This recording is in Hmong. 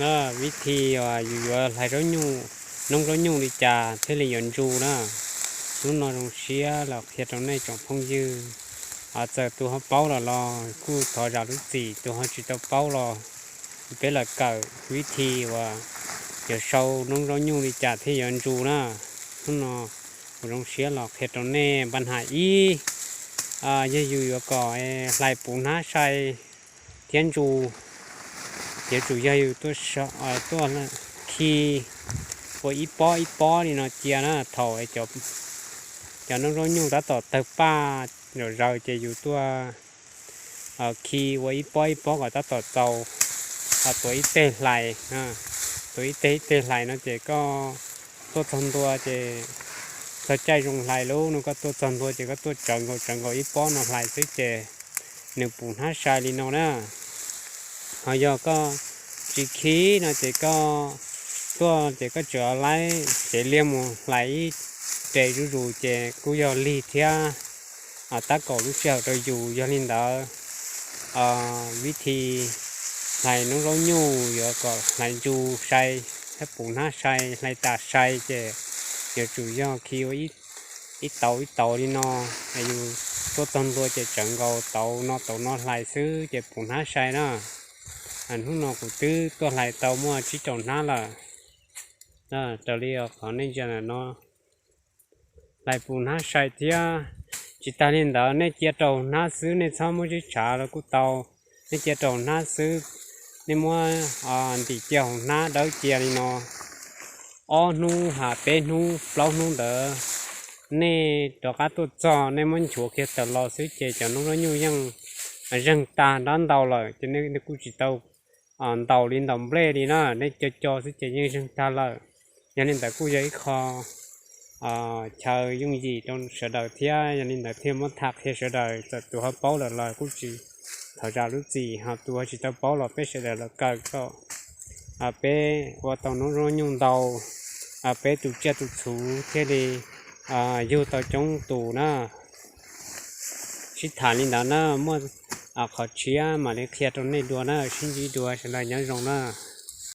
Vib thi uas yus yuav hlais zaub nyuj, noob zaub nyuj li cas thiaj li yuav ntsu na. Hnub no zoo siab los qhia rau nej tsoom phooj ywg, txawm tus ho paub lawm los kuj thov zam lub txim, tus ho tsis tau paub los peb los kawm vib thi uas yuav sau noob zaub nyuj li cas thiaj yuav ntsu na. Hnub no kuv zoo siab los qhia rau nej npa nham ib, yog yus yuav kom hlais puv hnab sai thiab ntsu, yuav tsum yog yus tuaj khi ua ib pob ib pob li no cia na. Thaum cov noob zaub nyuj tab tom tawg paj zom zaws ces yus tuaj khi ua ib pob ib pob kom tab tom txaus, tuav ib teg hlais, tuav ib teg ib teg hlais no ces koj tuaj txog ntua ces txog caij zoo hlais lub no koj tuaj txog ntua ces koj tuaj tsawv nkaus tsawv nkaus ib pob no hlais xwb ces nws puv hnab sai li no na. Ho yog koj tsis khi no ces koj tuaj ces koj tsuas laib cev liaj mus hlais ib re zuj zus ces kuj yog lig thiab tab kaum lub sij hawm rau yus. Yog li ntawd, vib thi hlais noob zaub nyuj yuav kom hlais ntsu sai thiab puv hnab sai, hlais tas sai ces yuav tsum yog khi ua ib tauv ib tauv li no, yus tuaj txog ntua ces tsawv nkaus tauv no tauv no hlais xwb ces puv hnab sai na. Hnub no kuv twb tuaj hlais tau muaj tsib rau hnab lawm. Raws li qhov nej ntsia ntawm no, hlais puv hnab sai thiab. Tsis tas li ntawd nej cia rau hnab xwb, nej txhob muab tsib tshav los kuj tau. Nej cia rau hnab xwb, nej muab ntim cia hauv hnab dawb cia li no ob hnub ha peb hnub plaub hnub ntawd, nej rov qab tuaj txog nej muab nchuav kiag tawm los xwb ces cov noob zaub nyuj yeej zeeg tag nrab ntau lawm ces nej kuj tsis tau ntaus li ntaus nplej li na, nej co co xwb ces yeej zeeg tag lawm. Yog li ntawd kuj yog ib qho chaw yooj yim rau sawv daws thiab, yog li ntawd thiaj muab tham qhia sawv daws, txawm tus ho paub lawm los kuj tsis, thov zam lub txim, ho tus ho tsis tau paub los peb sawv daws los kawm kom peb ua tau noob zaub nyuj ntau, peb tus tsiaj tus txhu thiaj li yug tau coob tus na. Sib tham li ntawd na, muaj qhov tshiab mam li qhia rau nej dua na, sib ntsib dua, sawv daws nyob zoo na.